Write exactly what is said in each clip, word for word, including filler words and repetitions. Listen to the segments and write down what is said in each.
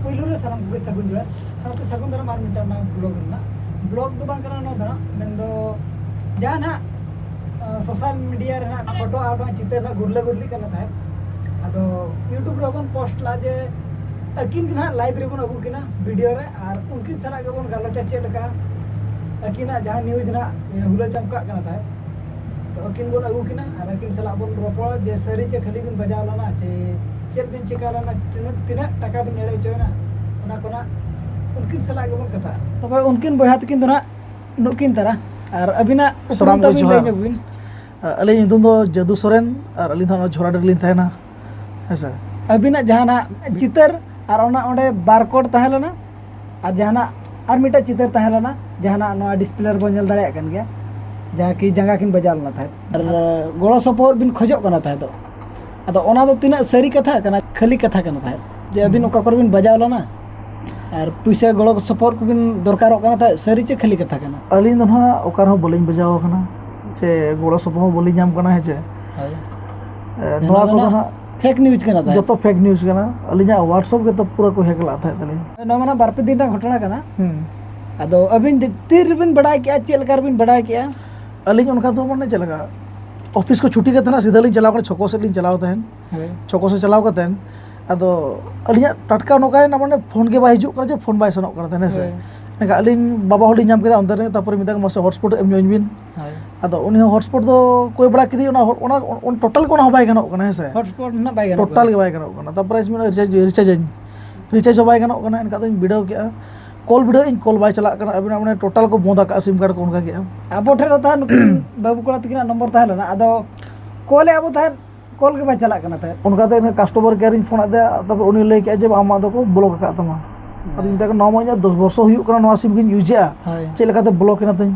ᱯᱩᱭᱞᱩ ᱨᱮ ᱥᱟᱱᱟᱢ ᱠᱚᱜᱮ ᱥᱟᱹᱜᱩᱱ ᱡᱚᱦᱟᱨ, ᱥᱟᱶᱛᱮ ᱥᱟᱹᱜᱩᱱ ᱫᱟᱨᱟᱢ ᱟᱨ ᱢᱤᱫᱴᱟᱝ ᱱᱟᱣᱟ ᱵᱞᱚᱜ ᱨᱮᱱᱟᱜ᱾ ᱵᱞᱚᱜ ᱫᱚ ᱵᱟᱝ ᱠᱟᱱᱟ ᱱᱚᱣᱟ ᱫᱚ ᱦᱟᱸᱜ, ᱢᱮᱱᱫᱚ ᱡᱟᱦᱟᱸ ᱱᱟᱦᱟᱜ, ᱟᱸ, ᱥᱳᱥᱟᱞ ᱢᱤᱰᱤᱭᱟ ᱨᱮᱱᱟᱜ ᱯᱷᱳᱴᱳ ᱟᱨ ᱵᱟᱝ ᱪᱤᱛᱟᱹᱨ ᱨᱮᱱᱟᱜ ᱜᱩᱨᱞᱟᱹ ᱜᱩᱨᱞᱤ ᱠᱟᱱᱟ ᱛᱟᱦᱮᱸᱫ᱾ ᱟᱫᱚ YouTube ᱨᱮᱵᱚᱱ ᱯᱳᱥᱴ ᱞᱟᱜᱼᱟ ᱡᱮ ᱟᱹᱠᱤᱱ ᱜᱮ ᱱᱟᱦᱟᱜ ᱞᱟᱭᱤᱵᱷ ᱨᱮᱵᱚᱱ ᱟᱹᱜᱩ ᱠᱤᱱᱟ ᱵᱷᱤᱰᱤᱭᱳ ᱨᱮ, ᱟᱨ ᱩᱱᱠᱤᱱ ᱥᱟᱞᱟᱜ ᱜᱮᱵᱚᱱ ᱜᱟᱞᱚᱪᱟ ᱪᱮᱫ ᱞᱮᱠᱟ ᱟᱹᱠᱤᱱᱟᱜ ᱡᱟᱦᱟᱸ ᱱᱤᱭᱩᱡᱽ ᱱᱟᱦᱟᱜ ᱦᱩᱞᱟᱹ ᱪᱟᱢᱠᱟᱜ ᱠᱟᱱᱟ ᱛᱟᱦᱮᱸᱫ᱾ ᱛᱚ ᱟᱹᱠᱤᱱ ᱵᱚᱱ ᱟᱹᱜᱩ ᱠᱤᱱᱟ ᱟᱨ ᱟᱹᱠᱤᱱ ᱥᱟᱞᱟᱜ ᱵᱚᱱ ᱨᱚᱯᱚᱲᱟ ᱡᱮ ᱥᱟᱹᱨᱤ ᱪᱮ ᱠᱷᱟᱹᱞᱤ ᱵᱤᱱ ᱵᱟᱡᱟᱣ ᱞᱮᱱᱟ, ᱪᱮ ᱪᱮᱫ ᱵᱤᱱ ᱪᱤᱠᱟ ᱞᱮᱱᱟ, ᱛᱤᱱᱟᱹᱜ, ᱛᱤᱱᱟᱹᱜ ᱴᱟᱠᱟ ᱵᱤᱱ ᱮᱲᱮ ᱦᱚᱪᱚᱭᱮᱱᱟ, ᱚᱱᱟ ᱠᱚ ᱱᱟᱜ ᱩᱱᱠᱤᱱ ᱥᱟᱞᱟᱜ ᱜᱮᱵᱚᱱ ᱠᱟᱛᱷᱟᱜᱼᱟ᱾ ᱛᱚᱵᱮ ᱩᱱᱠᱤᱱ ᱵᱚᱭᱦᱟ ᱛᱟᱹᱠᱤᱱ ᱫᱚ ᱱᱟᱜ ᱱᱩᱠᱤᱱ ᱛᱟᱨᱟ, ᱟᱨ ᱟᱹᱵᱤᱱᱟᱜ ᱩᱯᱨᱩᱢ ᱥᱟᱱᱟᱢ ᱠᱚ ᱛᱟᱹᱵᱤᱱ ᱞᱟᱹᱭ ᱡᱚᱦᱟᱨ᱾ ᱧᱚᱜ ᱵᱤᱱ᱾ ᱟᱹᱞᱤᱧ ᱧᱩᱛᱩᱢ ᱫᱚ ᱡᱟᱹᱫᱩ ᱥᱚᱨᱮᱱ ᱟᱨ ᱟᱹᱞᱤᱧ ᱫᱚ ᱱᱚᱣᱟ ᱡᱷᱚᱨᱟᱰᱤ ᱨᱮᱞᱤᱧ ᱛᱟᱦᱮᱱᱟ, ᱦᱮᱸ ᱥᱮ᱾ ᱟᱹᱵᱤᱱᱟᱜ ᱡᱟᱦᱟᱱᱟᱜ ᱪᱤᱛᱟᱹᱨ ᱟᱨ ᱚᱱᱟ ᱚᱸᱰᱮ ᱵᱟᱨᱠᱳᱰ ᱛᱟᱦᱮᱸ ᱞᱮᱱᱟ, ᱟᱨ ᱡᱟᱦᱟᱱᱟᱜ ᱟᱨ ᱢᱤᱫᱴᱟᱝ ᱪᱤᱛᱟᱹᱨ ᱛᱟᱦᱮᱸ ᱞᱮᱱᱟ, ᱡᱟᱦᱟᱱᱟᱜ ᱱᱚᱣᱟ ᱰᱤᱥᱯᱞᱮ ᱨᱮᱵᱚᱱ ᱧᱮᱞ ᱫᱟᱲᱮᱭᱟᱜ ᱠᱟᱱ ᱜᱮᱭᱟ, ᱡᱟᱦᱟᱸ ᱠᱤ ᱡᱟᱸᱜᱟ ᱠᱤᱱ ᱵᱟᱡᱟᱣ ᱞᱮᱱᱟ ᱛᱟᱦᱮᱸᱫ᱾ ᱟᱨ ᱜᱚᱲᱚ ᱥᱚᱯᱚᱦᱚᱫ ᱵᱤᱱ ᱠᱷᱚᱡᱚᱜ ᱠᱟᱱᱟ ᱛᱟᱦᱮᱸᱫ ᱫᱚ, ᱟᱫᱚ ᱚᱱᱟ ᱫᱚ ᱛᱤᱱᱟᱹᱜ ᱥᱟᱹᱨᱤ ᱠᱟᱛᱷᱟ ᱠᱟᱱᱟ, ᱠᱷᱟᱹᱞᱤ ᱠᱟᱛᱷᱟ ᱠᱟᱱᱟ ᱛᱟᱦᱮᱸᱫ ᱡᱮ ᱟᱹᱵᱤᱱ ᱦᱩᱸ᱾ ᱚᱠᱟ ᱠᱚᱨᱮ ᱵᱤᱱ ᱵᱟᱡᱟᱣ ᱞᱮᱱᱟ ᱟᱨ ᱯᱩᱭᱥᱟᱹ ᱜᱚᱲᱚ ᱥᱚᱯᱚᱦᱚᱫ ᱠᱚᱵᱤᱱ ᱫᱚᱨᱠᱟᱨᱚᱜ ᱠᱟᱱᱟ ᱛᱟᱦᱮᱸᱫ, ᱥᱟᱹᱨᱤ ᱪᱮ ᱠᱷᱟᱹᱞᱤ ᱠᱟᱛᱷᱟ ᱠᱟᱱᱟ? ᱟᱹᱞᱤᱧ ᱫᱚ ᱱᱟᱦᱟᱜ ᱚᱠᱟ ᱨᱮᱦᱚᱸ ᱵᱟᱹᱞᱤᱧ ᱵᱟᱡᱟᱣ ᱟᱠᱟᱱᱟ, ᱪᱮ ᱜᱚᱲᱚ ᱥᱚᱯᱚᱦᱚᱫ ᱵᱟᱹᱞᱤᱧ ᱧᱟᱢ ᱠᱟᱱᱟ, ᱦᱮᱸ ᱪᱮ᱾ ᱦᱳᱭ᱾ ᱮ, ᱱᱚᱣᱟ ᱱᱚᱣᱟ ᱫᱚ ᱠᱚᱫᱚ ᱱᱟᱦᱟᱜ ᱱᱟᱦᱟᱜ ᱯᱷᱮᱠ ᱱᱤᱭᱩᱡᱽ ᱠᱟᱱᱟ ᱛᱟᱦᱮᱸᱫ᱾ ᱡᱚᱛᱚ ᱯᱷᱮᱠ ᱱᱤᱭᱩᱡᱽ ᱠᱟᱱᱟ᱾ ᱟᱹᱞᱤᱧᱟᱜ WhatsApp ᱜᱮᱛᱚ ᱯᱩᱨᱟᱹ ᱠᱚ ᱦᱮᱠ ᱞᱟᱜ ᱛᱟᱦᱮᱸᱫ ᱛᱟᱹᱞᱤᱧ᱾ ᱱᱚᱣᱟ ᱢᱟ ᱱᱟᱦᱟᱜ ᱵᱟᱨ ᱯᱮ ᱫᱤᱱ ᱨᱮᱱᱟᱜ ᱜᱷᱚᱴᱚᱱᱟ ᱠᱟᱱᱟ᱾ ᱦᱩᱸ᱾ ᱟᱫᱚ ᱟᱹᱵᱤᱱ ᱡᱮ ᱛᱤ ᱨᱮᱵᱤᱱ ᱵᱟᱲᱟᱭ ᱠᱮᱜᱼᱟ, ᱪᱮᱫ ᱞᱮᱠᱟ ᱨᱮᱵᱤᱱ ᱵᱟᱲᱟᱭ ᱠᱮᱜᱼᱟ? ᱟᱹᱞᱤᱧ ᱚᱱᱠᱟ ᱫᱚ ᱢᱟᱱᱮ ᱪᱮᱫ ᱞᱮᱠᱟ, ᱚᱯᱷᱤᱥ ᱠᱚ ᱪᱷᱩᱴᱤ ᱠᱟᱛᱮ ᱱᱟᱜ ᱥᱤᱫᱷᱟᱹ ᱞᱤᱧ ᱪᱟᱞᱟᱣ ᱠᱟᱱᱟ, ᱪᱷᱚᱠᱚ ᱥᱮᱫ ᱞᱤᱧ ᱪᱟᱞᱟᱣ ᱛᱟᱦᱮᱱ᱾ ᱦᱳᱭ᱾ ᱪᱷᱚᱠᱚ ᱥᱮᱫ ᱪᱟᱞᱟᱣ ᱠᱟᱛᱮᱱ ᱟᱫᱚ ᱟᱹᱞᱤᱧᱟᱜ ᱴᱟᱴᱠᱟ ᱱᱚᱝᱠᱟᱭᱮᱱᱟ, ᱢᱟᱱᱮ ᱯᱷᱳᱱ ᱜᱮ ᱵᱟᱭ ᱦᱤᱡᱩᱜ ᱠᱟᱱᱟ, ᱡᱮ ᱯᱷᱳᱱ ᱵᱟᱭ ᱥᱮᱱᱚᱜ ᱠᱟᱱᱟ ᱛᱟᱦᱮᱱ, ᱦᱮᱸ ᱥᱮ᱾ ᱦᱳᱭ᱾ ᱮᱱᱠᱷᱟᱱ ᱟᱹᱞᱤᱧ ᱵᱟᱵᱟ ᱦᱚᱲ ᱞᱤᱧ ᱧᱟᱢ ᱠᱮᱫᱟ ᱚᱱᱛᱮ ᱨᱮ, ᱛᱟᱨᱯᱚᱨᱮ ᱢᱮᱛᱟ ᱠᱚ, "ᱢᱟᱥᱮ ᱦᱚᱴᱥᱯᱚᱴ ᱮᱢ ᱧᱚᱜ ᱟᱹᱧ ᱵᱤᱱ᱾" ᱦᱳᱭ᱾ ᱟᱫᱚ ᱩᱱᱤ ᱦᱚᱸ ᱦᱚᱴᱥᱯᱚᱴ ᱫᱚ ᱠᱚᱭ ᱵᱟᱲᱟ ᱠᱮᱫᱮᱭᱟ, ᱚᱱᱟ ᱦᱚ-, ᱚᱱᱟ, ᱚᱱ-, ᱴᱳᱴᱟᱞ ᱜᱮ ᱚᱱᱟ ᱦᱚᱸ ᱵᱟᱭ ᱜᱟᱱᱚᱜ ᱠᱟᱱᱟ, ᱦᱮᱸ ᱥᱮ᱾ ᱦᱚᱴᱥᱯᱚᱴ ᱨᱮᱱᱟᱜ ᱵᱟᱭ ᱜᱟᱱᱚᱜ ᱴᱳᱴᱟᱞ ᱠᱟᱱᱟ᱾ ᱜᱮ ᱵᱟᱭ ᱜᱟᱱᱚᱜ ᱠᱟᱱᱟ᱾ ᱛᱟᱨᱯᱚᱨᱮ ᱢᱮᱱᱟ, "ᱨᱤᱪᱟᱨᱡᱽ, ᱨᱤᱪᱟᱨᱡᱽ ᱟᱹᱧ᱾" ᱨᱤᱪᱟᱨᱡᱽ ᱦᱚᱸ ᱵᱟᱭ ᱜᱟᱱᱚᱜ ᱠᱟᱱᱟ᱾ ᱮᱱᱠᱷᱟᱱ ᱫᱚᱧ ᱵᱤᱰᱟᱹᱣ ᱠᱮᱜᱼᱟ, ᱠᱚᱞ ᱵᱤᱰᱟᱹᱣ ᱤᱧ, ᱠᱚᱞ ᱵᱟᱭ ᱪᱟᱞᱟᱜ ᱠᱟᱱᱟ᱾ ᱟᱹᱵᱤᱱᱟᱜ ᱢᱟᱱᱮ ᱴᱳᱴᱟᱞ ᱠᱚ ᱵᱚᱸᱫᱽ ᱟᱠᱟᱫᱼᱟ ᱥᱤᱢ ᱠᱟᱨᱰ ᱠᱚ, ᱚᱱᱠᱟ ᱠᱮᱜᱼᱟ᱾ ᱟᱵᱚ ᱴᱷᱮᱱ ᱦᱚᱸ ᱛᱟᱦᱮᱸᱫ, ᱱᱩᱠᱤᱱ ᱵᱟᱹᱵᱩ ᱠᱚᱲᱟ ᱛᱟᱹᱠᱤᱱᱟᱜ ᱱᱚᱢᱵᱚᱨ ᱛᱟᱦᱮᱸ ᱞᱮᱱᱟ, ᱟᱫᱚ ᱠᱚᱞ ᱮᱫ ᱟᱵᱚ ᱛᱟᱦᱮᱸᱫ, ᱠᱚᱞ ᱜᱮ ᱵᱟᱭ ᱪᱟᱞᱟᱜ ᱠᱟᱱᱟ ᱛᱟᱦᱮᱸᱫ᱾ ᱚᱱᱠᱟᱛᱮ ᱤᱱᱟᱹ ᱠᱟᱥᱴᱚᱢᱟᱨ ᱠᱮᱭᱟᱨ ᱤᱧ ᱯᱷᱳᱱ ᱟᱫᱮᱭᱟ, ᱛᱟᱨᱯᱚᱨ ᱩᱱᱤ ᱞᱟᱹᱭ ᱠᱮᱜᱼᱟ ᱡᱮ, "ᱟᱢᱟᱜ ᱫᱚᱠᱚ ᱵᱞᱚᱠ ᱟᱠᱟᱫ ᱛᱟᱢᱟ᱾" ᱟᱫᱚᱧ ᱢᱮᱛᱟᱭ ᱠᱟᱱᱟ, "ᱱᱚᱣᱟ ᱢᱟ ᱤᱧᱟᱜ ᱫᱚᱥ ᱵᱚᱨᱥᱚ ᱦᱩᱭᱩᱜ ᱠᱟᱱᱟ, ᱱᱚᱣᱟ ᱥᱤᱢ ᱜᱤᱧ ᱤᱭᱩᱡᱮᱜᱼᱟ, ᱦᱳᱭ᱾ ᱪᱮᱫ ᱞᱮᱠᱟᱛᱮ ᱵᱞᱚᱠ ᱮᱱᱟ ᱛᱤᱧ?"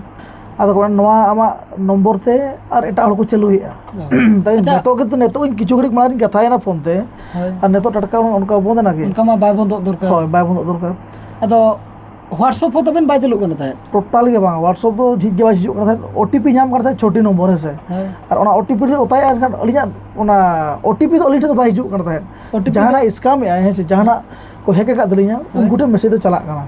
ᱟᱫᱚ ᱠᱚ ᱢᱮᱱᱟ, "ᱱᱚᱣᱟ ᱟᱢᱟᱜ ᱱᱚᱢᱵᱚᱨ ᱛᱮ ᱟᱨ ᱮᱴᱟᱜ ᱦᱚᱲ ᱠᱚ ᱪᱟᱹᱞᱩᱭᱮᱫᱼᱟ᱾" ᱦᱳᱭ᱾ ᱛᱟᱭ ᱟᱪᱪᱷᱟ᱾ ᱱᱤᱛᱚᱜ ᱜᱮ, ᱱᱤᱛᱚᱜ ᱤᱧ ᱠᱤᱪᱷᱩ ᱜᱷᱟᱹᱲᱤᱡ ᱢᱟᱲᱟᱝ ᱨᱤᱧ ᱠᱟᱛᱷᱟᱭᱮᱱᱟ ᱯᱷᱳᱱ ᱛᱮ, ᱦᱳᱭ᱾ ᱟᱨ ᱱᱤᱛᱚᱜ ᱴᱟᱴᱠᱟ ᱚᱱᱠᱟ ᱵᱚᱱᱫ ᱮᱱᱟ ᱠᱤ? ᱚᱱᱠᱟ ᱢᱟ ᱵᱟᱭ ᱵᱚᱱᱫᱚᱜ ᱫᱚᱨᱠᱟᱨ᱾ ᱦᱳᱭ, ᱵᱟᱭ ᱵᱚᱱᱫᱚᱜ ᱫᱚᱨᱠᱟᱨ᱾ ᱟᱫᱚ WhatsApp ᱦᱚᱸ ᱛᱟᱵᱮᱱ ᱵᱟᱭ ᱪᱟᱹᱞᱩᱜ ᱠᱟᱱᱟ ᱛᱟᱦᱮᱸᱫ? ᱴᱳᱴᱟᱞ ᱜᱮ ᱵᱟᱝ, WhatsApp ᱫᱚ ᱡᱷᱤᱡ ᱜᱮ ᱵᱟᱭ ᱡᱷᱤᱡᱚᱜ ᱠᱟᱱᱟ ᱛᱟᱦᱮᱸᱫ᱾ OTP ᱧᱟᱢ ᱠᱟᱱ ᱛᱟᱦᱮᱸᱫ ᱪᱷᱚᱴᱤ ᱱᱚᱢᱵᱚᱨ, ᱦᱮᱸ ᱥᱮ᱾ ᱦᱮᱸ᱾ ᱟᱨ ᱚᱱᱟ OTP ᱞᱤᱧ ᱚᱛᱟᱭᱮᱫᱼᱟ, ᱮᱱᱠᱷᱟᱱ ᱟᱹᱞᱤᱧᱟᱜ ᱚᱱᱟ OTP ᱫᱚ ᱟᱹᱞᱤᱧ ᱴᱷᱮᱱ ᱫᱚ ᱵᱟᱭ ᱦᱤᱡᱩᱜ ᱠᱟᱱᱟ ᱛᱟᱦᱮᱸᱫ᱾ OTP ᱫᱚ ᱡᱟᱦᱟᱱᱟᱜ scam ᱮᱫᱼᱟᱭ, ᱦᱮᱸ ᱥᱮ, ᱡᱟᱦᱟᱱᱟᱜ ᱠᱚ ᱦᱮᱠ ᱟᱠᱟᱫ ᱛᱟᱹᱞᱤᱧᱟ, ᱦᱳᱭ᱾ ᱩᱱᱠᱩ ᱴᱷᱮᱱ ᱢᱮᱥᱮᱡᱽ ᱫᱚ ᱪᱟᱞᱟᱜ ᱠᱟᱱᱟ᱾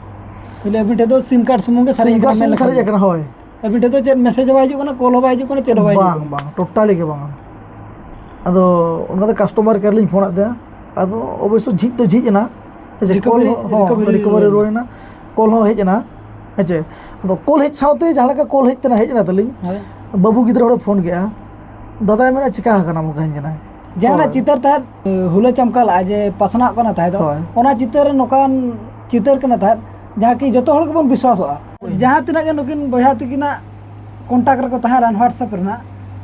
ᱛᱟᱦᱞᱮ ᱟᱹᱵᱤᱱ ᱴᱷᱮᱱ ᱫᱚ ᱥᱤᱢ ᱠᱟᱨᱰ ᱥᱩᱢᱩᱝ ᱜᱮ ᱥᱟᱨᱮᱡ ᱥᱤᱢ ᱠᱟᱨᱰ ᱟᱠᱟᱱᱟ, ᱥᱩᱢᱩᱝ ᱢᱮᱱ ᱞᱮᱠᱷᱟᱱ ᱥᱟᱨᱮᱡ ᱫᱚ᱾ ᱟᱠᱟᱱᱟ, ᱦᱳᱭ᱾ ᱟᱹᱵᱤᱱ ᱴᱷᱮᱱ ᱫᱚ ᱪᱮᱫ ᱢᱮᱥᱮᱡᱽ ᱦᱚᱸ ᱵᱟᱭ ᱦᱤᱡᱩᱜ ᱠᱟᱱᱟ, ᱠᱚᱞ ᱦᱚᱸ ᱵᱟᱭ ᱦᱤᱡᱩᱜ ᱠᱟᱱᱟ, ᱪᱮᱫ ᱦᱚᱸ ᱵᱟᱭ ᱦᱤᱡᱩᱜ ᱵᱟᱝ, ᱠᱟᱱᱟ? ᱵᱟᱝ, ᱴᱳᱴᱟᱞᱤ ᱜᱮ ᱵᱟᱝ᱾ ᱟᱫᱚ ᱚᱱᱠᱟᱛᱮ ᱠᱟᱥᱴᱚᱢᱟᱨ ᱠᱮᱭᱟᱨ ᱞᱤᱧ ᱯᱷᱳᱱ ᱟᱫ ᱛᱟᱭᱟ᱾ ᱟᱫᱚ ᱚᱵᱚᱥᱥᱚ ᱡᱷᱤᱡ ᱫᱚ ᱡᱷᱤᱡ ᱮᱱᱟ, ᱦᱮᱸ ᱥᱮ, ᱠᱚᱞ ᱨᱤᱠᱚᱵᱷᱟᱨᱤ, ᱦᱚᱸ, ᱨᱤᱠᱚᱵᱷᱟᱨᱤ ᱨᱤᱠᱚᱵᱷᱟᱨᱤ ᱨᱩᱣᱟᱹᱲ ᱨᱩᱣᱟᱹᱲ ᱮᱱᱟ᱾ ᱮᱱᱟ, ᱠᱚᱞ ᱦᱚᱸ ᱦᱮᱡ ᱮᱱᱟ, ᱦᱮᱸ ᱪᱮ᱾ ᱟᱫᱚ ᱠᱚᱞ ᱦᱮᱡ ᱥᱟᱶᱛᱮ ᱡᱟᱦᱟᱸ ᱞᱮᱠᱟ ᱠᱚᱞ ᱦᱮᱡ ᱛᱮᱱᱟ, ᱦᱮᱡ ᱮᱱᱟ ᱛᱟᱹᱞᱤᱧ, ᱦᱳᱭ᱾ ᱵᱟᱹᱵᱩ ᱜᱤᱫᱽᱨᱟᱹ ᱦᱚᱲᱮ ᱯᱷᱳᱱ ᱠᱮᱜᱼᱟ, ᱫᱟᱫᱟᱭ ᱢᱮᱱᱟ, "ᱪᱤᱠᱟ ᱟᱠᱟᱱᱟ?" ᱚᱱᱠᱟᱧ ᱠᱟᱱᱟᱭ᱾ ᱡᱟᱦᱟᱸ ᱦᱳᱭ᱾ ᱪᱤᱛᱟᱹᱨ ᱛᱟᱦᱮᱸᱫ, ᱦᱩᱞᱟᱹ ᱪᱟᱢᱠᱟ ᱞᱟᱜᱼᱟ ᱡᱮ ᱯᱟᱥᱱᱟᱜ ᱠᱟᱱᱟ ᱛᱟᱦᱮᱸ ᱫᱚ, ᱦᱳᱭ᱾ ᱚᱱᱟ ᱪᱤᱛᱟᱹᱨ ᱨᱮ ᱱᱚᱝᱠᱟᱱ ᱪᱤᱛᱟᱹᱨ ᱠᱟᱱᱟ ᱛᱟᱦᱮᱸᱫ, ᱡᱟᱦᱟᱸ ᱠᱤ ᱡᱚᱛᱚ ᱦᱚᱲ ᱜᱮᱵᱚᱱ ᱵᱤᱥᱣᱟᱥᱚᱜᱼᱟ᱾ ᱦᱳᱭ᱾ ᱡᱟᱦᱟᱸ ᱛᱤᱱᱟᱹᱜ ᱜᱮ ᱱᱩᱠᱤᱱ ᱵᱚᱭᱦᱟ ᱛᱤᱠᱤᱱᱟᱜ ᱠᱚᱱᱴᱟᱠᱴ ᱨᱮᱠᱚ ᱛᱟᱦᱮᱸ ᱞᱮᱱ WhatsApp ᱨᱮᱱᱟᱜ,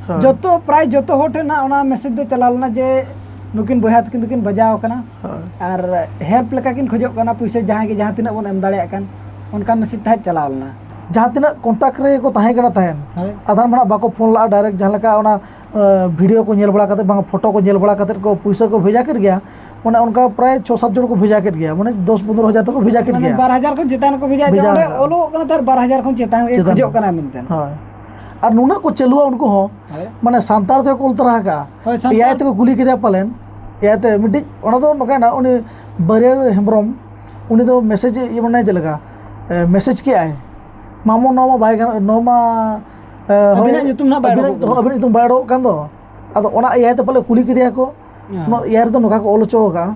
ᱦᱳᱭ᱾ ᱡᱚᱛᱚ, ᱯᱨᱟᱭ ᱡᱚᱛᱚ ᱦᱚᱲ ᱴᱷᱮᱱ ᱦᱟᱸᱜ ᱚᱱᱟ ᱢᱮᱥᱮᱡᱽ ᱫᱚ ᱪᱟᱞᱟᱣ ᱞᱮᱱᱟ ᱡᱮ ᱱᱩᱠᱤᱱ ᱵᱚᱭᱦᱟ ᱛᱤᱠᱤᱱ ᱫᱚᱠᱤᱱ ᱵᱟᱡᱟᱣ ᱟᱠᱟᱱᱟ᱾ ᱦᱳᱭ᱾ ᱟᱨ ᱦᱮᱞᱯ ᱞᱮᱠᱟ ᱠᱤᱱ ᱠᱷᱚᱡᱚᱜ ᱠᱟᱱᱟ, ᱯᱩᱭᱥᱟᱹ ᱡᱟᱦᱟᱸᱭ ᱜᱮ ᱡᱟᱦᱟᱸ ᱛᱤᱱᱟᱹᱜ ᱵᱚᱱ ᱮᱢ ᱫᱟᱲᱮᱭᱟᱜ ᱠᱟᱱ, ᱚᱱᱠᱟ ᱢᱮᱥᱮᱡᱽ ᱛᱟᱦᱮᱸᱫ ᱪᱟᱞᱟᱣ ᱞᱮᱱᱟ᱾ ᱡᱟᱦᱟᱸ ᱛᱤᱱᱟᱹᱜ ᱠᱚᱱᱴᱟᱠᱴ ᱨᱮᱜᱮ ᱠᱚ ᱛᱟᱦᱮᱸ ᱠᱟᱱᱟ ᱛᱟᱦᱮᱸᱫ, ᱦᱳᱭ᱾ ᱟᱫᱷᱟᱱ ᱢᱟ ᱱᱟᱜ ᱵᱟᱠᱚ ᱯᱷᱳᱱ ᱞᱟᱜᱼᱟ, ᱰᱟᱭᱨᱮᱠᱴ ᱡᱟᱦᱟᱸ ᱞᱮᱠᱟ ᱚᱱᱟ, ᱮ, ᱵᱷᱤᱰᱤᱭᱳ ᱠᱚ ᱧᱮᱞ ᱵᱟᱲᱟ ᱠᱟᱛᱮᱫ, ᱵᱟᱝ ᱯᱷᱳᱴᱳ ᱠᱚ ᱧᱮᱞ ᱵᱟᱲᱟ ᱠᱟᱛᱮᱫ ᱠᱚ ᱯᱩᱭᱥᱟᱹ ᱠᱚ ᱵᱷᱮᱡᱟ ᱠᱮᱫ ᱜᱮᱭᱟ᱾ ᱚᱱᱮ ᱚᱱᱠᱟ ᱯᱨᱟᱭ ᱪᱷᱚ ᱥᱟᱛ ᱡᱚᱱ ᱠᱚ ᱵᱷᱮᱡᱟ ᱠᱮᱫ ᱜᱮᱭᱟ, ᱢᱟᱱᱮ ᱫᱚᱥ ᱯᱚᱱᱫᱽᱨᱚ ᱦᱟᱡᱟᱨ ᱛᱚᱠᱚ ᱵᱷᱮᱡᱟ ᱠᱮᱫ ᱢᱟᱱᱮ ᱜᱮᱭᱟ᱾ ᱵᱟᱨ ᱦᱟᱡᱟᱨ ᱠᱷᱚᱱ ᱪᱮᱛᱟᱱ ᱠᱚ ᱵᱷᱮᱡᱟ ᱦᱚᱪᱚ, ᱵᱷᱮᱡᱟ ᱚᱸᱰᱮ ᱟᱠᱟᱫᱼᱟ᱾ ᱚᱞᱚᱜ ᱠᱟᱱᱟ ᱛᱟᱨ ᱵᱟᱨ ᱦᱟᱡᱟᱨ ᱠᱷᱚᱱ ᱪᱮᱛᱟᱱ ᱜᱮ ᱪᱮᱛᱟᱱ ᱠᱷᱚᱡᱚᱜ ᱨᱮ᱾ ᱠᱟᱱᱟ ᱢᱮᱱᱛᱮ᱾ ᱦᱳᱭ᱾ ᱟᱨ ᱱᱩᱱᱟᱹᱜ ᱠᱚ ᱪᱟᱹᱞᱩᱣᱟ ᱩᱱᱠᱩ ᱦᱚᱸ, ᱦᱳᱭ᱾ ᱢᱟᱱᱮ ᱥᱟᱱᱛᱟᱲ ᱛᱮᱠᱚ ᱚᱞ ᱛᱚᱨᱟ ᱟᱠᱟᱫᱼᱟ᱾ ᱦᱳᱭ, ᱥᱟᱱᱛᱟᱲ᱾ ᱮ ᱟᱭ ᱛᱮᱠᱚ ᱠᱩᱞᱤ ᱠᱮᱫᱮᱭᱟ ᱯᱟᱞᱮᱱ, ᱮ ᱟᱭ ᱛᱮ ᱢᱤᱫᱴᱤᱡ, ᱚᱱᱟ ᱫᱚ ᱱᱚᱝᱠᱟᱭᱮᱱᱟ, ᱩᱱᱤ ᱵᱟᱹᱨᱭᱟᱹᱲ ᱦᱮᱢᱵᱨᱚᱢ, ᱩᱱᱤ ᱫᱚ ᱢᱮᱥᱮᱡᱽ, ᱤᱭᱟᱹ, ᱢᱟᱱᱮ ᱪᱮᱫ ᱞᱮᱠᱟ, ᱮ, ᱢᱮᱥᱮᱡᱽ ᱠᱮᱜᱼᱟᱭ, "ᱢᱟᱢᱚ, ᱱᱚᱣᱟ ᱢᱟ ᱵᱟᱭ ᱜᱟᱱᱚᱜ, ᱱᱚᱣᱟ ᱢᱟ, ᱮ, ᱦᱳᱭ, ᱟᱹᱵᱤᱱᱟᱜ ᱧᱩᱛᱩᱢ ᱱᱟᱦᱟᱜ ᱵᱟᱭ ᱟᱹᱵᱤᱱᱟᱜ, ᱚᱰᱚᱠᱚᱜ ᱠᱟᱱᱟ᱾ ᱦᱳᱭ, ᱟᱹᱵᱤᱱᱟᱜ ᱧᱩᱛᱩᱢ ᱵᱟᱭ ᱚᱰᱚᱠᱚᱜ ᱠᱟᱱ ᱫᱚ?" ᱟᱫᱚ ᱚᱱᱟ ᱮ ᱟᱭ ᱛᱮ ᱯᱟᱞᱮ ᱠᱩᱞᱤ ᱠᱮᱫᱮᱭᱟ ᱠᱚ, ᱦᱮᱸ᱾ ᱱᱚᱣᱟ ᱮ ᱟᱭ ᱨᱮᱫᱚ ᱱᱚᱝᱠᱟ ᱠᱚ ᱚᱞ ᱦᱚᱪᱚ ᱟᱠᱟᱫᱼᱟ,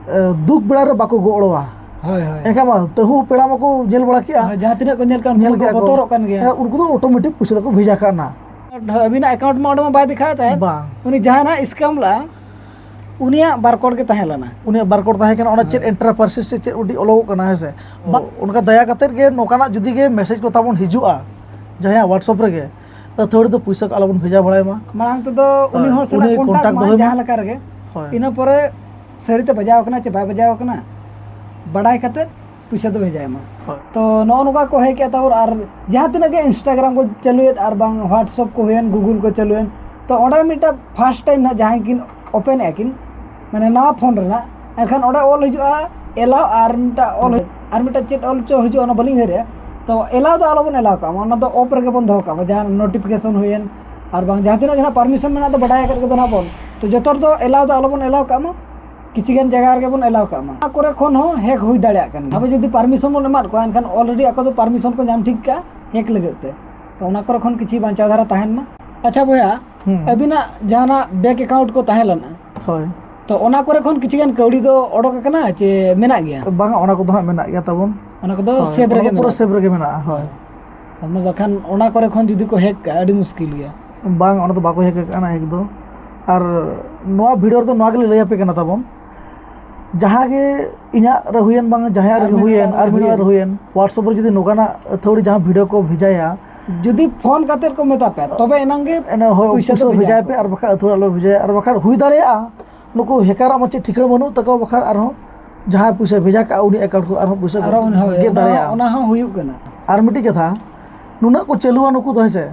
ᱮ, "ᱫᱩᱠ ᱵᱮᱲᱟ ᱨᱮ ᱵᱟᱠᱚ ᱜᱚᱲᱚᱣᱟ᱾" ᱦᱳᱭ, ᱦᱳᱭ᱾ ᱮᱱᱠᱷᱟᱱ ᱢᱟ ᱛᱟᱹᱦᱩ ᱯᱮᱲᱟ ᱢᱟᱠᱚ ᱧᱮᱞ ᱵᱟᱲᱟ ᱠᱮᱜᱼᱟ᱾ ᱦᱳᱭ, ᱡᱟᱦᱟᱸ ᱛᱤᱱᱟᱹᱜ ᱠᱚ ᱧᱮᱞ ᱠᱟᱜ, ᱩᱱᱠᱩ ᱧᱮᱞ ᱢᱟᱠᱚ ᱠᱮᱜᱼᱟ ᱠᱚ᱾ ᱵᱚᱛᱚᱨᱚᱜ ᱠᱟᱱ ᱜᱮᱭᱟ᱾ ᱦᱮᱸ, ᱩᱱᱠᱩ ᱫᱚ ᱚᱴᱳᱢᱮᱴᱤᱠ ᱯᱩᱭᱥᱟᱹ ᱫᱚᱠᱚ ᱵᱷᱮᱡᱟ ᱠᱟᱜᱼᱟ ᱱᱟ᱾ ᱟᱹᱵᱤᱱᱟᱜ ᱮᱠᱟᱣᱩᱱᱴ ᱢᱟ ᱚᱸᱰᱮ ᱢᱟ ᱵᱟᱭ ᱫᱮᱠᱷᱟᱣ ᱛᱟᱦᱮᱸᱫ᱾ ᱵᱟᱝ᱾ ᱩᱱᱤ ᱡᱟᱦᱟᱸᱭ ᱱᱟᱦᱟᱜ ᱥᱠᱮᱢ ᱞᱟᱜᱼᱟ, ᱩᱱᱤᱭᱟᱜ ᱵᱟᱨᱠᱳᱰ ᱜᱮ ᱛᱟᱦᱮᱸ ᱞᱮᱱᱟ᱾ ᱩᱱᱤᱭᱟᱜ ᱵᱟᱨᱠᱳᱰ ᱛᱟᱦᱮᱸ ᱠᱟᱱᱟ, ᱚᱱᱟ ᱪᱮᱫ ᱦᱳᱭ᱾ ᱮᱱᱴᱟᱨ ᱯᱟᱨᱥᱮᱥ ᱥᱮ ᱪᱮᱫ ᱢᱤᱫᱴᱤᱡ ᱚᱞᱚᱜᱚᱜ ᱠᱟᱱᱟ, ᱦᱮᱸ ᱥᱮ? ᱦᱳᱭ᱾ ᱵᱟ-, ᱚᱱᱠᱟ ᱫᱟᱭᱟ ᱠᱟᱛᱮᱫ ᱜᱮ ᱱᱚᱝᱠᱟᱱᱟᱜ ᱡᱩᱫᱤ ᱜᱮ ᱢᱮᱥᱮᱡᱽ ᱠᱚ ᱛᱟᱵᱚᱱ ᱦᱤᱡᱩᱜᱼᱟ ᱡᱟᱦᱟᱸᱭᱟᱜ WhatsApp ᱨᱮᱜᱮ, ᱟᱹᱛᱷᱟᱹᱲᱤ ᱫᱚ ᱯᱩᱭᱥᱟᱹ ᱠᱚ ᱟᱞᱚᱵᱚᱱ ᱵᱷᱮᱡᱟ ᱵᱟᱲᱟᱭ ᱢᱟ᱾ ᱢᱟᱲᱟᱝ ᱛᱮᱫᱚ ᱩᱱᱤ ᱦᱳᱭ, ᱦᱚᱲ ᱥᱟᱞᱟᱜ ᱩᱱᱤ ᱠᱚᱱᱴᱟᱠᱴ ᱠᱚᱱᱴᱟᱠᱴ ᱢᱟ, ᱫᱚᱦᱚᱭ ᱢᱟ᱾ ᱡᱟᱦᱟᱸ ᱞᱮᱠᱟ ᱨᱮᱜᱮ᱾ ᱦᱳᱭ᱾ ᱤᱱᱟᱹ ᱯᱚᱨᱮ ᱥᱟᱹᱨᱤᱛᱮ ᱵᱟᱡᱟᱣ ᱠᱟᱱᱟ ᱪᱮ ᱵᱟᱭ ᱵᱟᱡᱟᱣ ᱠᱟᱱᱟ, ᱵᱟᱰᱟᱭ ᱠᱟᱛᱮᱫ ᱯᱩᱭᱥᱟᱹ ᱫᱚ ᱵᱷᱮᱡᱟᱭ ᱢᱟ᱾ ᱦᱳᱭ᱾ ᱛᱚ ᱱᱚᱜᱼᱚ ᱱᱚᱝᱠᱟ ᱠᱚ ᱦᱮᱡ ᱠᱮᱫ ᱛᱟᱵᱚᱱ, ᱟᱨ ᱡᱟᱦᱟᱸ ᱛᱤᱱᱟᱹᱜ ᱜᱮ Instagram ᱠᱚ ᱪᱟᱹᱞᱩᱭᱮᱫ, ᱟᱨ ᱵᱟᱝ WhatsApp ᱠᱚ ᱦᱩᱭᱮᱱ, Google ᱠᱚ ᱪᱟᱹᱞᱩᱭᱮᱱ, ᱛᱚ ᱚᱸᱰᱮ ᱢᱤᱫᱴᱟᱝ ᱯᱷᱟᱥᱴ ᱴᱟᱭᱤᱢ ᱱᱟᱜ ᱡᱟᱦᱟᱸᱭ ᱠᱤᱱ ᱳᱯᱮᱱᱮᱫᱼᱟ ᱠᱤᱱ, ᱢᱟᱱᱮ ᱱᱟᱣᱟ ᱯᱷᱳᱱ ᱨᱮᱱᱟᱜ, ᱮᱱᱠᱷᱟᱱ ᱚᱸᱰᱮ ᱚᱞ ᱦᱤᱡᱩᱜᱼᱟ ᱮᱞᱟᱣ, ᱟᱨ ᱢᱤᱫᱴᱟᱝ ᱚᱞ, ᱟᱨ ᱢᱤᱫᱴᱟᱝ ᱪᱮᱫ ᱚᱞ ᱪᱚ ᱦᱤᱡᱩᱜᱼᱟ, ᱚᱱᱟ ᱵᱟᱹᱞᱤᱧ ᱩᱭᱦᱟᱹᱨᱮᱜᱼᱟ᱾ ᱛᱚ ᱮᱞᱟᱣ ᱫᱚ ᱟᱞᱚᱵᱚᱱ ᱮᱞᱟᱣ ᱠᱟᱜ ᱢᱟ, ᱚᱱᱟ ᱫᱚ ᱚᱯᱷ ᱨᱮᱜᱮ ᱵᱚᱱ ᱫᱚᱦᱚ ᱠᱟᱜ ᱢᱟ, ᱡᱟᱦᱟᱸ ᱱᱳᱴᱤᱯᱷᱤᱠᱮᱥᱚᱱ ᱦᱩᱭᱮᱱ, ᱟᱨ ᱵᱟᱝ ᱡᱟᱦᱟᱸ ᱛᱤᱱᱟᱹᱜ ᱜᱮ ᱱᱟᱜ ᱯᱟᱨᱢᱤᱥᱚᱱ ᱢᱮᱱᱟᱜ ᱫᱚ ᱵᱟᱰᱟᱭ ᱟᱠᱟᱫ ᱜᱮ ᱫᱚ ᱱᱟᱜ ᱵᱚᱱ᱾ ᱛᱚ ᱡᱚᱛᱚ ᱨᱮᱫᱚ ᱮᱞᱟᱣ ᱫᱚ ᱟᱞᱚᱵᱚᱱ ᱮᱞᱟᱣ ᱠᱟᱜ ᱢᱟ᱾ ᱠᱤᱪᱷᱤ ᱜᱟᱱ ᱡᱟᱭᱜᱟ ᱨᱮᱜᱮ ᱵᱚᱱ ᱮᱞᱟᱣ ᱠᱟᱜ ᱢᱟ᱾ ᱚᱱᱟ ᱠᱚᱨᱮ ᱠᱷᱚᱱ ᱦᱚᱸ ᱦᱮᱠ ᱦᱩᱭ ᱫᱟᱲᱮᱭᱟᱜ ᱠᱟᱱᱟ᱾ ᱟᱵᱚ ᱡᱩᱫᱤ ᱯᱟᱨᱢᱤᱥᱚᱱ ᱵᱚᱱ ᱮᱢᱟᱫ ᱠᱚᱣᱟ, ᱮᱱᱠᱷᱟᱱ ᱚᱞᱨᱮᱰᱤ ᱟᱠᱚ ᱫᱚ ᱯᱟᱨᱢᱤᱥᱚᱱ ᱠᱚ ᱧᱟᱢ ᱴᱷᱤᱠ ᱠᱟᱜᱼᱟ ᱦᱮᱠ ᱞᱟᱹᱜᱤᱫ ᱛᱮ᱾ ᱛᱚ ᱚᱱᱟ ᱠᱚᱨᱮ ᱠᱷᱚᱱ ᱠᱤᱪᱷᱤ ᱵᱟᱧᱪᱟᱣ ᱫᱷᱟᱨᱟ ᱛᱟᱦᱮᱱ ᱢᱟ᱾ ᱟᱪᱪᱷᱟ ᱵᱚᱭᱦᱟ, ᱦᱩᱸ᱾ ᱟᱹᱵᱤᱱᱟᱜ ᱡᱟᱦᱟᱱᱟᱜ ᱵᱮᱝᱠ ᱮᱠᱟᱣᱩᱱᱴ ᱠᱚ ᱛᱟᱦᱮᱸ ᱞᱮᱱᱟ, ᱦᱳᱭ᱾ ᱛᱚ ᱚᱱᱟ ᱠᱚᱨᱮ ᱠᱷᱚᱱ ᱠᱤᱪᱷᱤ ᱜᱟᱱ ᱠᱟᱹᱣᱰᱤ ᱫᱚ ᱚᱰᱚᱠ ᱟᱠᱟᱱᱟ ᱪᱮ ᱢᱮᱱᱟᱜ ᱜᱮᱭᱟ? ᱵᱟᱝᱟ, ᱚᱱᱟ ᱠᱚᱫᱚ ᱦᱟᱸᱜ ᱢᱮᱱᱟᱜ ᱜᱮᱭᱟ ᱛᱟᱵᱚᱱ᱾ ᱚᱱᱟ ᱠᱚᱫᱚ ᱦᱳᱭ, ᱥᱮᱵᱷ ᱚᱱᱟ ᱨᱮᱜᱮ ᱠᱚᱫᱚ ᱯᱩᱨᱟᱹ ᱢᱮᱱᱟᱜᱼᱟ᱾ ᱥᱮᱵᱷ ᱨᱮᱜᱮ ᱢᱮᱱᱟᱜᱼᱟ, ᱦᱳᱭ᱾ ᱟᱫᱚ ᱵᱟᱠᱷᱟᱱ ᱚᱱᱟ ᱠᱚᱨᱮ ᱠᱷᱚᱱ ᱡᱩᱫᱤ ᱠᱚ ᱦᱮᱠ ᱠᱟᱜᱼᱟ, ᱟᱹᱰᱤ ᱢᱩᱥᱠᱤᱞ ᱜᱮᱭᱟ᱾ ᱵᱟᱝ, ᱚᱱᱟ ᱫᱚ ᱵᱟᱠᱚ ᱦᱮᱠ ᱟᱠᱟᱱᱟ ᱦᱮᱠ ᱫᱚ᱾ ᱟᱨ ᱱᱚᱣᱟ ᱵᱷᱤᱰᱤᱭᱳ ᱨᱮᱫᱚ ᱱᱚᱣᱟ ᱜᱮᱞᱮ ᱞᱟᱹᱭ ᱟᱯᱮ ᱠᱟᱱᱟ ᱛᱟᱵᱚᱱ, ᱡᱟᱦᱟᱸ ᱜᱮ ᱤᱧᱟᱹᱜ ᱨᱮ ᱦᱩᱭᱮᱱ, ᱵᱟᱝ ᱡᱟᱦᱟᱸᱭᱟᱜ ᱟᱨ ᱨᱮᱜᱮ ᱢᱤᱫ ᱦᱩᱭᱮᱱ, ᱦᱚᱲᱟᱜ ᱟᱨ ᱨᱮ ᱢᱤᱫ ᱦᱚᱲᱟᱜ ᱨᱮ ᱦᱩᱭᱮᱱ᱾ ᱦᱩᱭᱮᱱ, WhatsApp ᱨᱮ ᱡᱩᱫᱤ ᱱᱚᱝᱠᱟᱱᱟᱜ ᱟᱹᱛᱷᱟᱹᱣᱲᱤ ᱡᱟᱦᱟᱸ ᱵᱷᱤᱰᱤᱭᱳ ᱠᱚ ᱵᱷᱮᱡᱟᱭᱟ, ᱡᱩᱫᱤ ᱯᱷᱳᱱ ᱠᱟᱛᱮᱫ ᱠᱚ ᱢᱮᱛᱟ ᱯᱮᱭᱟ, ᱛᱚᱵᱮ ᱮᱱᱟᱝ ᱜᱮ ᱮᱱᱟ ᱦᱳᱭ, ᱯᱩᱭᱥᱟᱹ ᱫᱚ ᱯᱩᱭᱥᱟᱹ ᱵᱷᱮᱡᱟ ᱵᱷᱮᱡᱟᱭ ᱟᱠᱚ᱾ ᱯᱮ, ᱟᱨ ᱵᱟᱠᱷᱟᱡ ᱟᱹᱛᱷᱟᱹᱣᱲᱤ ᱟᱞᱚ ᱵᱷᱮᱡᱟᱭᱟ, ᱟᱨ ᱵᱟᱠᱷᱟᱡ ᱦᱩᱭ ᱫᱟᱲᱮᱭᱟᱜᱼᱟ ᱱᱩᱠᱩ ᱦᱮᱠᱟᱨᱟᱜ ᱢᱟ ᱪᱮᱫ ᱴᱷᱤᱠᱟᱹᱱᱟ ᱵᱟᱹᱱᱩᱜ ᱛᱟᱠᱚᱣᱟ, ᱵᱟᱠᱷᱟᱱ ᱟᱨᱦᱚᱸ ᱡᱟᱦᱟᱸᱭ ᱯᱩᱭᱥᱟᱹ ᱵᱷᱮᱡᱟ ᱠᱟᱜᱼᱟ, ᱩᱱᱤ ᱮᱠᱟᱣᱩᱱᱴ ᱠᱚ ᱟᱨᱦᱚᱸ ᱯᱩᱭᱥᱟᱹ ᱠᱚ ᱟᱨᱦᱚᱸ ᱩᱱᱤ ᱦᱚᱸ ᱜᱮᱫ ᱚᱱᱟ, ᱫᱟᱲᱮᱭᱟᱜᱼᱟ᱾ ᱚᱱᱟ ᱦᱚᱸ ᱦᱩᱭᱩᱜ ᱠᱟᱱᱟ᱾ ᱟᱨ ᱢᱤᱫᱴᱤᱡ ᱠᱟᱛᱷᱟ, ᱱᱩᱱᱟᱹᱜ ᱠᱚ ᱪᱟᱹᱞᱩᱣᱟ ᱱᱩᱠᱩ ᱫᱚ, ᱦᱮᱸ ᱥᱮ,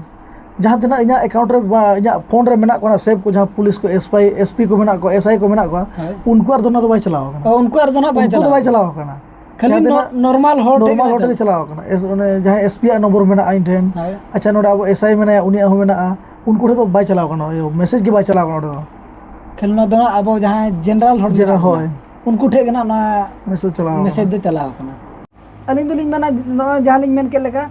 ᱡᱟᱦᱟᱸ ᱛᱤᱱᱟᱹᱜ ᱤᱧᱟᱹᱜ ᱮᱠᱟᱣᱩᱱᱴ ᱨᱮ ᱵᱟ, ᱤᱧᱟᱹᱜ ᱯᱷᱳᱱ ᱨᱮ ᱢᱮᱱᱟᱜ ᱠᱚᱣᱟ, ᱥᱮᱵᱷ ᱠᱚ, ᱡᱟᱦᱟᱸ ᱯᱩᱞᱤᱥ ᱠᱚ, ᱮᱥ ᱯᱤ, ᱮᱥ ᱯᱤ ᱠᱚ ᱢᱮᱱᱟᱜ ᱠᱚᱣᱟ, ᱮᱥ ᱟᱭ ᱠᱚ ᱢᱮᱱᱟᱜ ᱠᱚᱣᱟ, ᱦᱳᱭ᱾ ᱩᱱᱠᱩ ᱟᱨ ᱫᱚ ᱚᱱᱟ ᱫᱚ ᱵᱟᱭ ᱪᱟᱞᱟᱣ ᱠᱟᱱᱟ᱾ ᱚ, ᱩᱱᱠᱩ ᱟᱨ ᱫᱚ ᱱᱟᱜ ᱵᱟᱭ ᱩᱱᱠᱩ ᱫᱚ ᱪᱟᱞᱟᱣ ᱵᱟᱭ ᱠᱟᱱᱟ᱾ ᱪᱟᱞᱟᱣ ᱠᱟᱱᱟ᱾ ᱠᱷᱟᱹᱞᱤ ᱡᱟᱦᱟᱸ ᱱᱚ-, ᱛᱤᱱᱟᱹᱜ ᱱᱚᱨᱢᱟᱞ ᱦᱚᱲ ᱴᱷᱮᱱ ᱱᱚᱨᱢᱟᱞ ᱜᱮ ᱦᱚᱲ ᱴᱷᱮᱱ ᱪᱟᱞᱟᱣ᱾ ᱜᱮ ᱪᱟᱞᱟᱣ ᱠᱟᱱᱟ᱾ ᱮᱥ-, ᱚᱱᱮ ᱡᱟᱦᱟᱸᱭ ᱮᱥ ᱯᱤ ᱟᱜ ᱱᱚᱢᱵᱚᱨ ᱢᱮᱱᱟᱜᱼᱟ ᱤᱧ ᱴᱷᱮᱱ, ᱦᱳᱭ᱾ ᱟᱪᱪᱷᱟ, ᱱᱚᱰᱮ ᱟᱵᱚ ᱮᱥ ᱟᱭ ᱢᱮᱱᱟᱭᱟ, ᱩᱱᱤᱭᱟᱜ ᱦᱚᱸ ᱢᱮᱱᱟᱜᱼᱟ, ᱩᱱᱠᱩ ᱴᱷᱮᱱ ᱫᱚ ᱵᱟᱭ ᱪᱟᱞᱟᱣ ᱠᱟᱱᱟ, ᱢᱮᱥᱮᱡᱽ ᱜᱮ ᱵᱟᱭ ᱪᱟᱞᱟᱣ ᱠᱟᱱᱟ ᱚᱸᱰᱮ ᱫᱚ᱾ ᱠᱷᱟᱹᱞᱤ ᱱᱚᱣᱟ ᱫᱚ ᱦᱟᱸᱜ ᱟᱵᱚ ᱡᱟᱦᱟᱸᱭ ᱡᱮᱱᱟᱨᱟᱞ ᱦᱚᱲ ᱡᱮᱱᱟᱨᱟᱞ, ᱢᱮᱱᱟᱜ ᱵᱚᱱᱟ, ᱦᱳᱭ᱾ ᱩᱱᱠᱩ ᱴᱷᱮᱱ ᱜᱮ ᱱᱟᱜ ᱱᱚᱣᱟ ᱢᱮᱥᱮᱡᱽ ᱫᱚ ᱪᱟᱞᱟᱣ ᱠᱟᱱᱟ᱾ ᱢᱮᱥᱮᱡᱽ ᱫᱚ ᱪᱟᱞᱟᱣ ᱠᱟᱱᱟ᱾ ᱟᱹᱞᱤᱧ ᱫᱚᱞᱤᱧ ᱢᱮᱱᱟ, ᱱᱚᱜᱼᱚᱭ ᱡᱟᱦᱟᱸ ᱞᱤᱧ ᱢᱮᱱ ᱠᱮᱫ ᱞᱮᱠᱟ,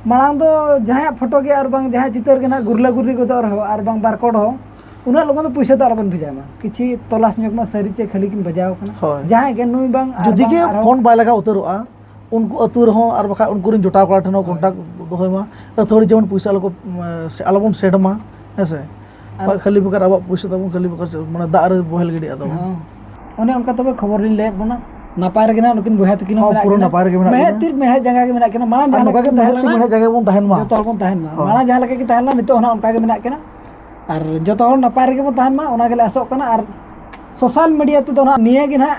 ᱢᱟᱲᱟᱝ ᱫᱚ ᱡᱟᱦᱟᱸᱭᱟᱜ ᱯᱷᱳᱴᱳ ᱜᱮ ᱟᱨ ᱵᱟᱝ ᱡᱟᱦᱟᱸᱭᱟᱜ ᱪᱤᱛᱟᱹᱨ ᱜᱮ ᱱᱟᱜ ᱜᱩᱨᱞᱟᱹ ᱜᱩᱨᱞᱤ ᱜᱚᱫᱚᱜ ᱨᱮᱦᱚᱸ ᱟᱨ ᱵᱟᱝ ᱵᱟᱨᱠᱳᱰ ᱦᱚᱸ, ᱩᱱᱟᱹᱜ ᱞᱚᱜᱚᱱ ᱫᱚ ᱯᱩᱭᱥᱟᱹ ᱫᱚ ᱟᱞᱚᱵᱚᱱ ᱵᱷᱮᱡᱟᱭ ᱢᱟ᱾ ᱠᱤᱪᱷᱤ ᱛᱚᱞᱟᱥ ᱧᱚᱜ ᱢᱟ ᱥᱟᱹᱨᱤ ᱪᱮ ᱠᱷᱟᱹᱞᱤ ᱠᱤᱱ ᱵᱷᱮᱡᱟᱣ ᱠᱟᱱᱟ᱾ ᱦᱳᱭ᱾ ᱡᱟᱦᱟᱸᱭ ᱜᱮ ᱱᱩᱭ ᱵᱟᱝ ᱟᱨ ᱡᱩᱫᱤ ᱵᱟᱝ ᱜᱮ ᱟᱨᱦᱚᱸ ᱯᱷᱳᱱ ᱵᱟᱭ ᱞᱟᱜᱟᱣ ᱩᱛᱟᱹᱨᱚᱜᱼᱟ, ᱩᱱᱠᱩ ᱟᱹᱛᱩ ᱨᱮᱦᱚᱸ ᱟᱨ ᱵᱟᱠᱷᱟᱡ ᱩᱱᱠᱩ ᱨᱮᱱ ᱡᱚᱴᱟᱣ ᱠᱚᱲᱟ ᱴᱷᱮᱱ ᱦᱚᱸ ᱦᱳᱭ᱾ ᱠᱚᱱᱴᱟᱠᱴ ᱫᱚᱦᱚᱭ ᱢᱟ, ᱟᱹᱛᱷᱟᱹᱣᱲᱤ ᱡᱮᱢᱚᱱ ᱯᱩᱭᱥᱟᱹ ᱟᱞᱚ ᱠᱚ, ᱮᱸ, ᱥᱮ ᱟᱞᱚ ᱵᱚᱱ ᱥᱮᱰ ᱢᱟ, ᱦᱮᱸ ᱥᱮ? ᱟᱨ ᱠᱷᱟᱹᱞᱤ ᱵᱮᱠᱟᱨ ᱟᱵᱚᱣᱟᱜ ᱯᱩᱭᱥᱟᱹ ᱛᱟᱵᱚᱱ ᱠᱷᱟᱹᱞᱤ ᱵᱮᱠᱟᱨ ᱢᱟᱱᱮ ᱫᱟᱜ ᱨᱮ ᱵᱚᱦᱮᱞ ᱜᱤᱰᱤᱜᱼᱟ ᱛᱟᱵᱚᱱ᱾ ᱦᱚᱸ᱾ ᱚᱱᱮ ᱚᱱᱠᱟ ᱛᱚᱵᱮ ᱠᱷᱚᱵᱚᱨ ᱞᱤᱧ ᱞᱟᱹᱭᱟᱫ ᱵᱚᱱᱟ, ᱱᱟᱯᱟᱭ ᱨᱮᱜᱮ ᱱᱟᱜ ᱱᱩᱠᱤᱱ ᱵᱚᱭᱦᱟ ᱛᱟᱹᱠᱤᱱ ᱦᱚᱸ ᱦᱚᱸ, ᱢᱮᱱᱟᱜ ᱯᱩᱨᱟᱹ ᱠᱤᱱᱟ᱾ ᱱᱟᱯᱟᱭ ᱨᱮᱜᱮ ᱢᱮᱱᱟᱜ ᱢᱮᱬᱦᱮᱫ ᱠᱤᱱᱟ᱾ ᱛᱤ ᱢᱮᱬᱦᱮᱫ ᱡᱟᱸᱜᱟ ᱜᱮ ᱢᱮᱱᱟᱜ ᱠᱤᱱᱟ᱾ ᱢᱟᱲᱟᱝ ᱟᱨ ᱡᱟᱦᱟᱸ ᱱᱚᱝᱠᱟ ᱞᱮᱠᱟ ᱜᱮ ᱠᱤᱱ ᱢᱮᱬᱦᱮᱫ ᱛᱟᱦᱮᱸ ᱛᱤ ᱞᱮᱱᱟ, ᱢᱮᱬᱦᱮᱫ ᱡᱟᱸᱜᱟ ᱜᱮᱵᱚᱱ ᱛᱟᱦᱮᱱ ᱢᱟ᱾ ᱡᱚᱛᱚ ᱦᱚᱲ ᱵᱚᱱ ᱛᱟᱦᱮᱱ ᱢᱟ᱾ ᱦᱳᱭ᱾ ᱢᱟᱲᱟᱝ ᱡᱟᱦᱟᱸ ᱞᱮᱠᱟ ᱠᱤᱱ ᱛᱟᱦᱮᱸ ᱞᱮᱱᱟ, ᱱᱤᱛᱚᱜ ᱦᱚᱸ ᱱᱟᱜ ᱚᱱᱠᱟ ᱜᱮ ᱢᱮᱱᱟᱜ ᱠᱤᱱᱟ᱾ ᱟᱨ ᱡᱚᱛᱚ ᱦᱚᱲ ᱱᱟᱯᱟᱭ ᱨᱮᱜᱮ ᱵᱚᱱ ᱛᱟᱦᱮᱱ ᱢᱟ, ᱚᱱᱟ ᱜᱮᱞᱮ ᱟᱥᱚᱜ ᱠᱟᱱᱟ᱾ ᱟᱨ ᱥᱳᱥᱟᱞ ᱢᱤᱰᱤᱭᱟ ᱛᱮᱫᱚ ᱱᱟᱜ ᱱᱤᱭᱟᱹ ᱜᱮ ᱱᱟᱜ,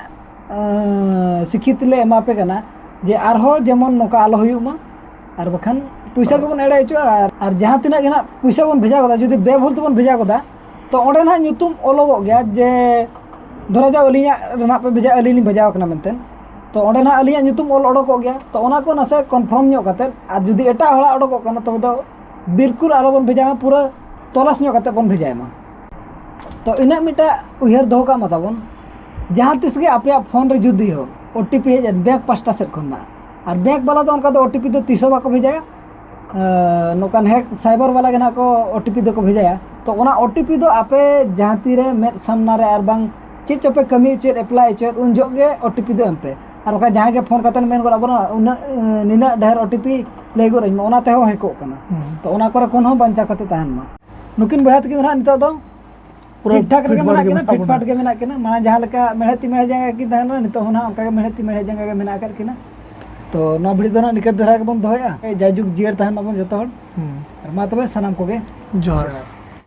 ᱟᱸ, ᱥᱤᱠᱷᱤᱛ ᱞᱮ ᱮᱢᱟ ᱯᱮ ᱠᱟᱱᱟ ᱡᱮ ᱟᱨᱦᱚᱸ ᱡᱮᱢᱚᱱ ᱱᱚᱝᱠᱟ ᱟᱞᱚ ᱦᱩᱭᱩᱜ ᱢᱟ᱾ ᱟᱨ ᱵᱟᱠᱷᱟᱱ ᱯᱩᱭᱥᱟᱹ ᱦᱳᱭ᱾ ᱜᱮᱵᱚᱱ ᱮᱲᱮ ᱦᱚᱪᱚᱜᱼᱟ᱾ ᱟᱨ, ᱟᱨ ᱡᱟᱦᱟᱸ ᱛᱤᱱᱟᱹᱜ ᱜᱮ ᱱᱟᱜ ᱯᱩᱭᱥᱟᱹ ᱵᱚᱱ ᱵᱷᱮᱡᱟ ᱜᱚᱫᱟ, ᱡᱩᱫᱤ ᱵᱮᱵᱷᱩᱞ ᱛᱮᱵᱚᱱ ᱵᱷᱮᱡᱟ ᱜᱚᱫᱟ, ᱛᱚ ᱚᱸᱰᱮ ᱱᱟᱜ ᱧᱩᱛᱩᱢ ᱚᱞᱚᱜᱚᱜ ᱜᱮᱭᱟ ᱡᱮ ᱫᱷᱚᱨᱟ ᱡᱟᱣ ᱟᱹᱞᱤᱧᱟᱜ ᱨᱮᱱᱟᱜ ᱯᱮ ᱵᱷᱮᱡᱟ, ᱟᱹᱞᱤᱧ ᱞᱤᱧ ᱵᱷᱮᱡᱟ ᱟᱠᱟᱱᱟ ᱢᱮᱱᱛᱮ᱾ ᱛᱚ ᱚᱸᱰᱮ ᱱᱟᱜ ᱟᱹᱞᱤᱧᱟᱜ ᱧᱩᱛᱩᱢ ᱚᱞ ᱚᱰᱚᱠᱚᱜ ᱜᱮᱭᱟ᱾ ᱛᱚ ᱚᱱᱟ ᱠᱚ ᱱᱟᱥᱮ ᱠᱚᱱᱯᱷᱟᱨᱢ ᱧᱚᱜ ᱠᱟᱛᱮᱫ, ᱟᱨ ᱡᱩᱫᱤ ᱮᱴᱟᱜ ᱦᱚᱲᱟᱜ ᱚᱰᱚᱠᱚᱜ ᱠᱟᱱᱟ, ᱛᱚᱵᱮ ᱫᱚ ᱵᱤᱞᱠᱩᱞ ᱟᱞᱚᱵᱚᱱ ᱵᱷᱮᱡᱟᱭ ᱢᱟ, ᱯᱩᱨᱟᱹ ᱛᱚᱞᱟᱥ ᱧᱚᱜ ᱠᱟᱛᱮᱫ ᱵᱚᱱ ᱵᱷᱮᱡᱟᱭ ᱢᱟ᱾ ᱛᱚ ᱤᱱᱟᱹᱜ ᱢᱤᱫᱴᱟᱜ ᱩᱭᱦᱟᱹᱨ ᱫᱚᱦᱚ ᱠᱟᱜ ᱢᱟ ᱛᱟᱵᱚᱱ᱾ ᱡᱟᱦᱟᱸ ᱛᱤᱥ ᱜᱮ ᱟᱯᱮᱭᱟᱜ ᱯᱷᱳᱱ ᱨᱮ ᱡᱩᱫᱤ ᱦᱚᱸ ᱳ ᱴᱤ ᱯᱤ ᱦᱮᱡ ᱮᱱ ᱵᱮᱝᱠ ᱯᱟᱥᱴᱟ ᱥᱮᱫ ᱠᱷᱚᱱ ᱱᱟᱜ, ᱟᱨ ᱵᱮᱝᱠ ᱵᱟᱞᱟ ᱫᱚ ᱚᱱᱠᱟ ᱫᱚ ᱳ ᱴᱤ ᱯᱤ ᱫᱚ ᱛᱤᱥ ᱦᱚᱸ ᱵᱟᱠᱚ ᱵᱷᱮᱡᱟᱭᱟ᱾ ᱮᱸ, ᱱᱚᱝᱠᱟᱱ ᱦᱮᱠ ᱥᱟᱭᱵᱟᱨ ᱵᱟᱞᱟ ᱜᱮ ᱱᱟᱜ ᱠᱚ ᱳ ᱴᱤ ᱯᱤ ᱫᱚᱠᱚ ᱵᱷᱮᱡᱟᱭᱟ᱾ ᱛᱚ ᱚᱱᱟ ᱳ ᱴᱤ ᱯᱤ ᱫᱚ ᱟᱯᱮ ᱡᱟᱦᱟᱸ ᱛᱤᱨᱮ ᱢᱮᱫ ᱥᱟᱢᱱᱟ ᱨᱮ ᱟᱨ ᱵᱟᱝ ᱪᱮᱫ ᱪᱚᱯᱮ ᱠᱟᱹᱢᱤ ᱦᱚᱪᱚᱭᱮᱫ, ᱮᱯᱞᱟᱭ ᱦᱚᱪᱚᱭᱮᱫ, ᱩᱱ ᱡᱚᱦᱚᱜ ᱜᱮ ᱳ ᱴᱤ ᱯᱤ ᱫᱚ ᱮᱢ ᱯᱮ᱾ ᱟᱨ ᱵᱟᱠᱷᱟᱱ ᱡᱟᱦᱟᱸᱭ ᱜᱮ ᱯᱷᱳᱱ ᱠᱟᱛᱮ ᱢᱮᱱ ᱜᱚᱫ ᱟᱵᱚᱱᱟ, ᱩᱱᱟᱹᱜ, ᱮᱸ, ᱱᱤᱱᱟᱹᱜ ᱰᱷᱮᱨ ᱳ ᱴᱤ ᱯᱤ ᱞᱟᱹᱭ ᱜᱚᱫ ᱟᱹᱧ ᱢᱮ, ᱚᱱᱟ ᱛᱮᱦᱚᱸ ᱦᱮᱠᱚᱜ ᱠᱟᱱᱟ᱾ ᱦᱩᱸ᱾ ᱛᱚ ᱚᱱᱟ ᱠᱚᱨᱮ ᱠᱷᱚᱱ ᱦᱚᱸ ᱵᱟᱧᱪᱟᱣ ᱠᱟᱛᱮ ᱛᱟᱦᱮᱱ ᱢᱟ᱾ ᱱᱩᱠᱤᱱ ᱵᱚᱭᱦᱟ ᱛᱟᱹᱠᱤᱱ ᱫᱚ ᱱᱟᱜ ᱱᱤᱛᱚᱜ ᱫᱚ ᱯᱩᱨᱟᱹ ᱴᱷᱤᱠ ᱴᱷᱟᱠ ᱨᱮᱜᱮ ᱯᱷᱤᱴᱯᱷᱟᱴ ᱢᱮᱱᱟᱜ ᱜᱮ ᱠᱤᱱᱟ, ᱢᱮᱱᱟᱜ ᱯᱷᱤᱴᱯᱷᱟᱴ ᱵᱚᱱᱟ᱾ ᱜᱮ ᱢᱮᱱᱟᱜ ᱠᱤᱱᱟ᱾ ᱢᱟᱲᱟᱝ ᱡᱟᱦᱟᱸ ᱞᱮᱠᱟ ᱢᱮᱲᱦᱮᱫ ᱛᱤ ᱢᱮᱲᱦᱮᱫ ᱡᱟᱸᱜᱟ ᱠᱤᱱ ᱛᱟᱦᱮᱸ ᱞᱮᱱᱟ, ᱱᱤᱛᱚᱜ ᱦᱚᱸ ᱱᱟᱜ ᱚᱱᱠᱟ ᱜᱮ ᱢᱮᱲᱦᱮᱫ ᱛᱤ ᱢᱮᱲᱦᱮᱫ ᱡᱟᱸᱜᱟ ᱜᱮ ᱢᱮᱱᱟᱜ ᱟᱠᱟᱫ ᱠᱤᱱᱟ᱾ ᱛᱚ ᱱᱚᱣᱟ ᱵᱷᱤᱰᱤᱭᱳ ᱫᱚ ᱱᱟᱜ ᱱᱤᱠᱟᱹ ᱫᱷᱟᱨᱟ ᱜᱮᱵᱚᱱ ᱫᱚᱦᱚᱭᱟ᱾ ᱡᱟᱭᱡᱩᱜᱽ, ᱡᱤᱭᱟᱹᱲ ᱛᱟᱦᱮᱱ ᱢᱟᱵᱚᱱ ᱡᱚᱛᱚ ᱦᱚᱲ᱾ ᱦᱩᱸ᱾ ᱟᱨ ᱢᱟ ᱛᱚᱵᱮ ᱥᱟᱱᱟᱢ ᱠᱚᱜᱮ ᱡᱚᱦᱟᱨ᱾ ᱡᱚᱦᱟᱨ᱾